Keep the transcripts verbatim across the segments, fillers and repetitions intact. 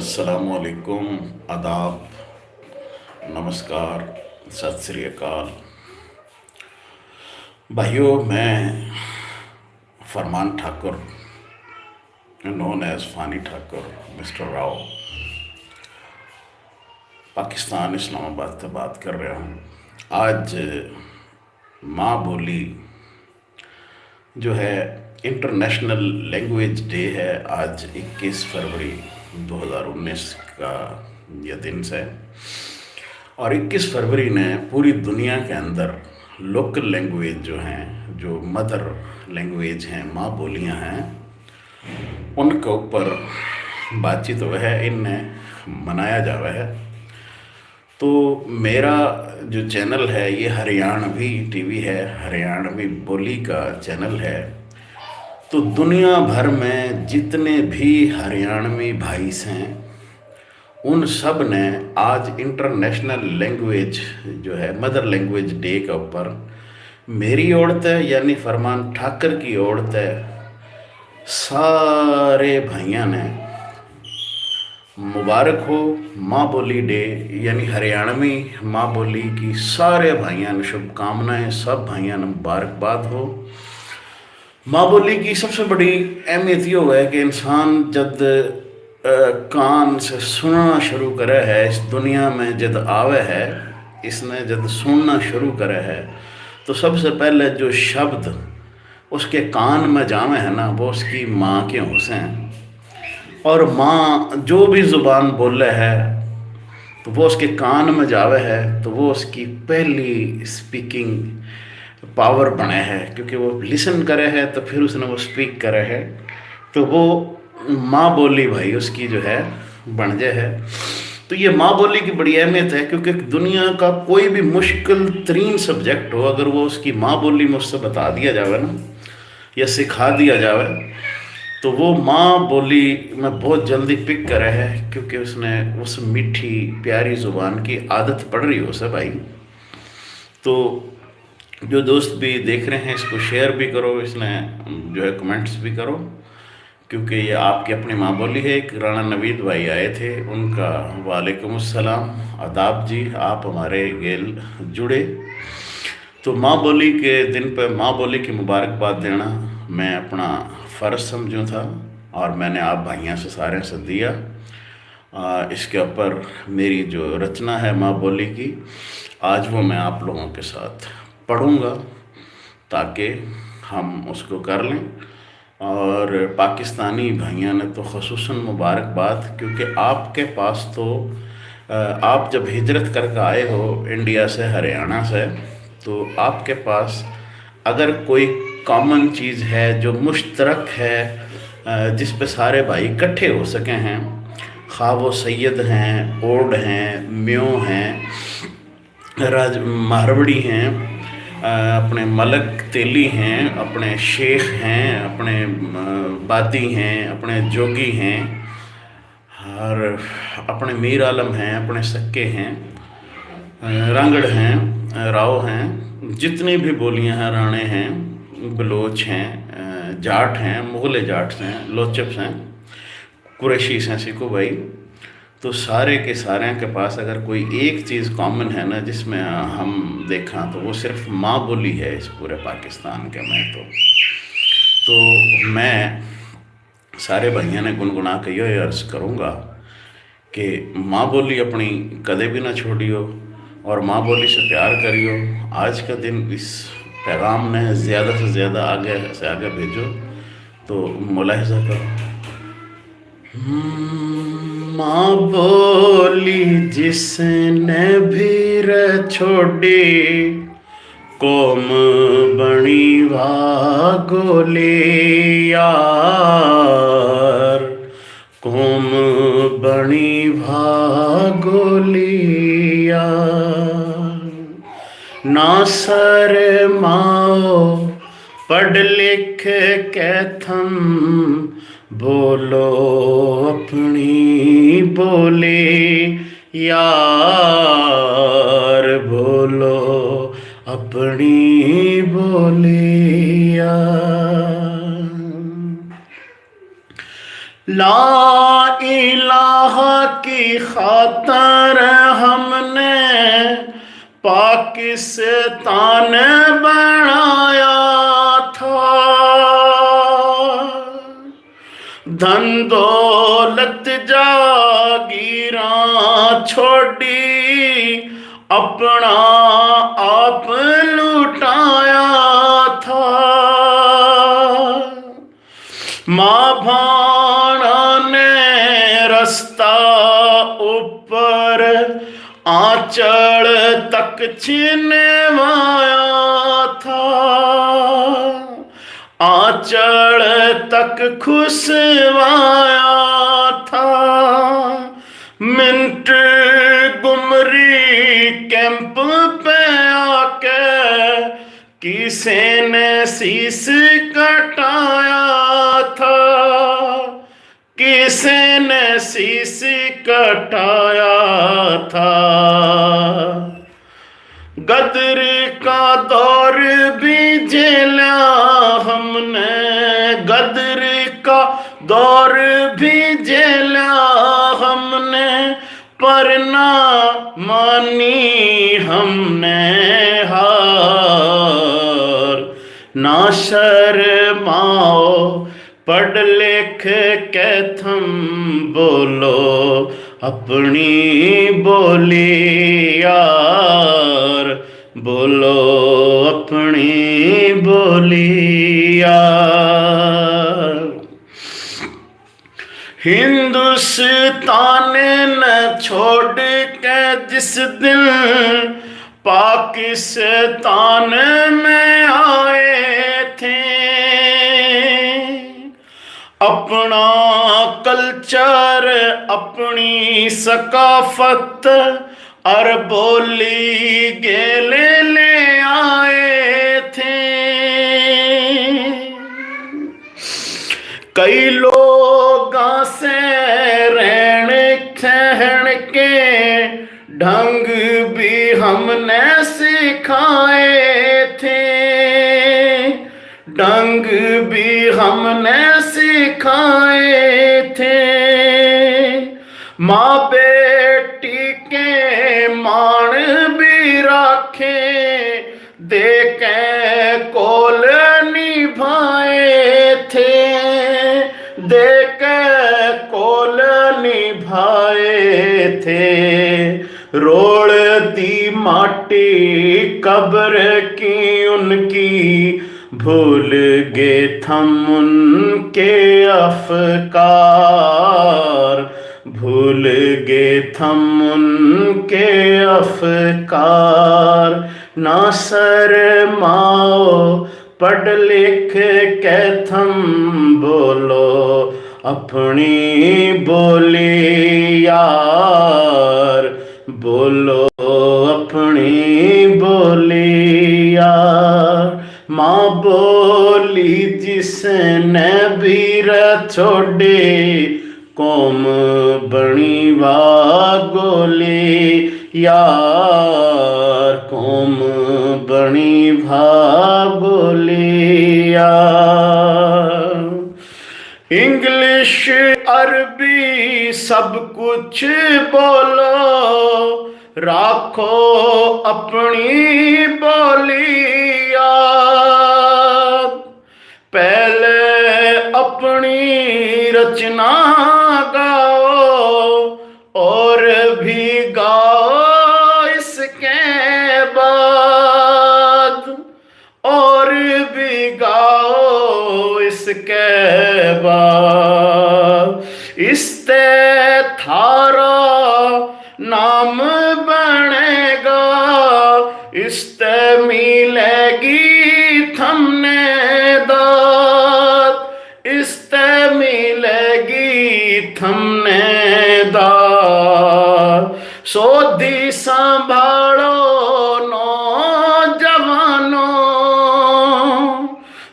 अस्सलामुअलैकुम, आदाब, नमस्कार, सत श्री अकाल। भाइयों, मैं फरमान ठाकुर, नोन एज फानी ठाकुर, मिस्टर राव, पाकिस्तान, इस्लामाबाद से बात कर रहा हूँ। आज माँ बोली जो है, इंटरनेशनल लैंग्वेज डे है आज, इक्कीस फरवरी दो हज़ार उन्नीस का यह दिन है। और इक्कीस फरवरी ने पूरी दुनिया के अंदर लोकल लैंग्वेज जो हैं, जो मदर लैंग्वेज हैं, माँ बोलियाँ हैं, उनके ऊपर बातचीत हुआ है, इन्हें मनाया जावे है। तो मेरा जो चैनल है, ये हरियाणवी टीवी है, हरियाणवी बोली का चैनल है। तो दुनिया भर में जितने भी हरियाणवी भाई हैं, उन सब ने आज इंटरनेशनल लैंग्वेज जो है, मदर लैंग्वेज डे के ऊपर मेरी ओर तै, यानी फरमान ठाकर की ओर तै, सारे भाइयां ने मुबारक हो। माँ बोली डे, यानी हरियाणवी माँ बोली की सारे भाइयां ने शुभकामनाएं, सब भाइयां ने मुबारकबाद हो। माँ बोली की सबसे बड़ी अहमियत यो है कि इंसान जद, अ, कान से सुनना शुरू करे है, इस दुनिया में जद आवे है, इसने जद सुनना शुरू करे है, तो सबसे पहले जो शब्द उसके कान में जावे है ना, वो उसकी माँ के हों से हैं। और माँ जो भी ज़ुबान बोले है, तो वो उसके कान में जावे है, तो वो उसकी पहली स्पीकिंग पावर बने है, क्योंकि वो लिसन करे है, तो फिर उसने वो स्पीक करे है, तो वो माँ बोली, भाई, उसकी जो है, बन जाए है। तो ये माँ बोली की बड़ी अहमियत है, क्योंकि दुनिया का कोई भी मुश्किल तरीन सब्जेक्ट हो, अगर वो उसकी माँ बोली में उससे बता दिया जावे ना, या सिखा दिया जावे, तो वो माँ बोली में बहुत जल्दी पिक करे है, क्योंकि उसने उस मीठी प्यारी ज़ुबान की आदत पड़ रही हो से, भाई। तो जो दोस्त भी देख रहे हैं, इसको शेयर भी करो, इसने जो है, कमेंट्स भी करो, क्योंकि ये आपकी अपनी माँ बोली है। एक राणा नवीद भाई आए थे, उनका वालेकुम अस्सलाम, आदाब जी, आप हमारे गेल जुड़े। तो माँ बोली के दिन पे माँ बोली की मुबारकबाद देना मैं अपना फ़र्ज समझूँ था, और मैंने आप भाइयों से, सारे से दिया। आ, इसके ऊपर मेरी जो रचना है माँ बोली की, आज वो मैं आप लोगों के साथ पढ़ूँगा, ताकि हम उसको कर लें। और पाकिस्तानी भाइयों ने तो खसूसन मुबारकबाद, क्योंकि आपके पास तो, अ, आप जब हिजरत करके आए हो इंडिया से, हरियाणा से, तो आपके पास अगर कोई कॉमन चीज़ है जो मुश्तरक है, अ, जिस पे सारे भाई इकट्ठे हो सके हैं, खा वो सैयद हैं, ओड हैं, म्यो हैं, राज मारवड़ी हैं, अ, अपने मलक तेली हैं, अपने शेख हैं, अपने, अ, बादी हैं, अपने जोगी हैं, और अपने मीर आलम हैं, अपने सक्के हैं, अ, रांगड़ हैं, अ, राव हैं, जितनी भी बोलियां हैं, राणे हैं, बलोच हैं, अ, जाट हैं, मुगले जाट हैं, लोचप्स हैं, कुरैशी हैं, सिखो भाई, तो सारे के सारे के पास अगर कोई एक चीज़ कॉमन है ना, जिसमें हम देखा, तो वो सिर्फ माँ बोली है इस पूरे पाकिस्तान के में। तो, तो मैं सारे भाइयों ने गुनगुना के यो अर्ज करूँगा कि माँ बोली अपनी कदे भी ना छोड़ियो और माँ बोली से प्यार करियो। आज का दिन इस पैगाम ने ज़्यादा से ज़्यादा आगे से आगे भेजो। तो मुलाहिजा करो। हम्म, माँ बोली जिसने भी र छोड़ी, कौम बनी वा गोली यार, कौम बनी वा गोली यार। ना शर्माओ पढ़ लिख के थम, बोलो अपनी बोली यार, बोलो अपनी बोली यार। ला इलाहा की खातर हमने पाकिस्तान बनाया था। धन दौलत जागीरां छोड़ी, अपना आप लुटाया था। माँ भाणा ने रास्ता ऊपर आंचल तक छिनवाया था, आंचल तक खुसवाया था। मिंट गुमरी कैंप पे आके किसे ने शीश कटाया था, किसे ने शीश कटाया था। गदर का दौर भी झेला हमने, गदर का दौर भी झेला हमने, पर ना मानी हमने हार। ना शर्माओ, पढ़ लिख के थम बोलो अपनी बोली यार, बोलो अपनी बोली यार। हिंदुस्तान न छोड़ के जिस दिन पाकिस्तान में आए थे, अपना कल्चर, अपनी सकाफत और बोली गेले ले आए थे। कई लोगां से रहने सहन के ढंग भी हमने सिखाए थे, ढंग भी हमने सिखाए थे। माँ बेटी के मान भी रखे, देके कोल निभाए थे, देके कोल निभाए थे। रोल दी माटी कब्र की उनकी, भूल गए थम उनके अफकार, भूल गए थम उनके अफकार। ना शर्माओ, पढ़ लिख के थम बोलो अपनी बोली यार, बोलो अपनी बोली यार। माँ बोली जिसने भी र छोड़ी, कौम बनी वा गोली यार, कौम बनी वा गोली यार। इंग्लिश, अरबी सब कुछ बोलो, राखो अपनी बोली याद। पहले अपनी रचना गाओ और भी गाओ इसके बाद, और भी गाओ इसके बाद। इसते थारा नाम बनेगा, इसते मिलेगी थमने दाद, इसते मिलेगी थमने दाद। सोधी संभालो नौजवानों,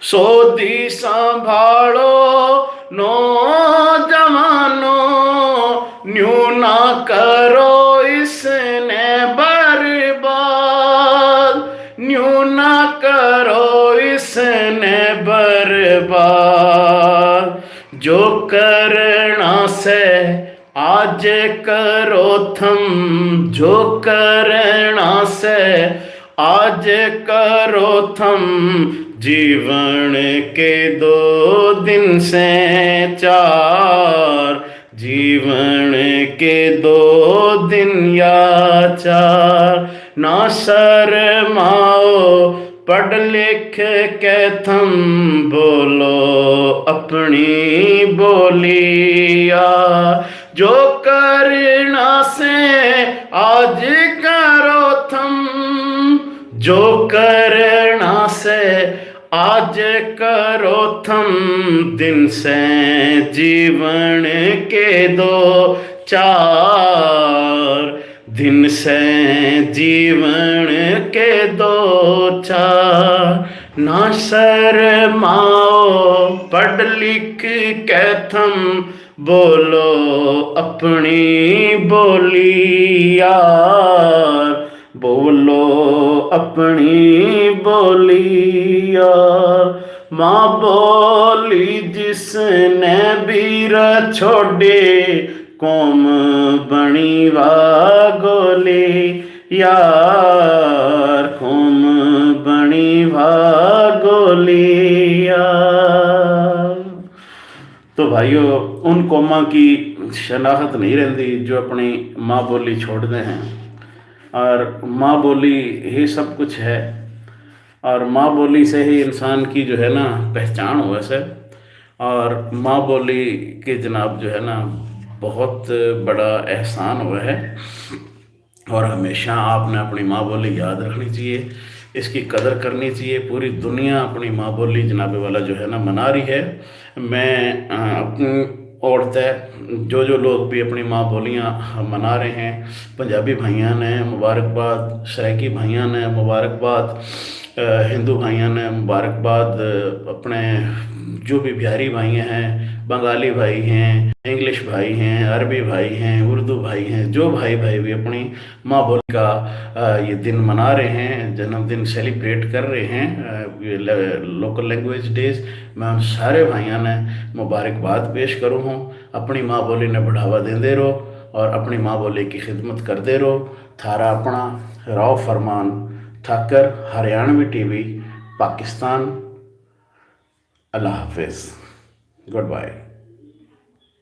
सोधी संभालो नौजवानों, न्यू ना करो इसने बर्बाद, न्यू ना करो इसने बर्बाद। जो करना से आज करो थम, जो करना से आज करो थम। जीवन के दो दिन से चार, जीवन के दो दिन या चार। ना शर्माओ पढ़ लिख के थम, बोलो अपनी बोलिया। जो करना से आज करो थम, जो करना से आज करो थम। दिन से जीवन के दो चार, दिन से जीवन के दो चार। ना शर्माओ पढ़ लिख के थम, बोलो अपनी बोली यार, बोलो अपनी बोली यार। माँ बोली जिसने बीर छोड़े, कौम बनी वा गोली यार, कौम बनी वा गोली यार। तो भाइयों, उन कौमां की शनाख्त नहीं रहती जो अपनी माँ बोली छोड़ते हैं। और माँ बोली ही सब कुछ है। और माँ बोली से ही इंसान की जो है ना पहचान हुआ से। और माँ बोली के जनाब जो है ना बहुत बड़ा एहसान हुआ है। और हमेशा आपने अपनी माँ बोली याद रखनी चाहिए, इसकी कदर करनी चाहिए। पूरी दुनिया अपनी माँ बोली जनाबे वाला जो है ना मना रही है। मैं अपनी ओर तै जो जो लोग भी अपनी माँ बोलियाँ मना रहे हैं, पंजाबी भाइयां ने मुबारकबाद, सराइकी भाइयां ने मुबारकबाद, हिंदू भाइयां ने मुबारकबाद, अपने जो भी बिहारी भाई हैं, बंगाली भाई हैं, इंग्लिश भाई हैं, अरबी भाई हैं, उर्दू भाई हैं, जो भाई भाई भी अपनी माँ बोली का ये दिन मना रहे हैं, जन्मदिन सेलिब्रेट कर रहे हैं, लोकल लैंग्वेज डेज, मैं उन सारे भाइयों ने मुबारकबाद पेश करूँ हूँ। अपनी माँ बोली ने बढ़ावा देंदे रहो और अपनी माँ बोली की खिदमत करते रहो। थारा अपना राव फरमान ठाकर, हरियाणवी टीवी, पाकिस्तान। अल्लाह हाफिज। Good bye.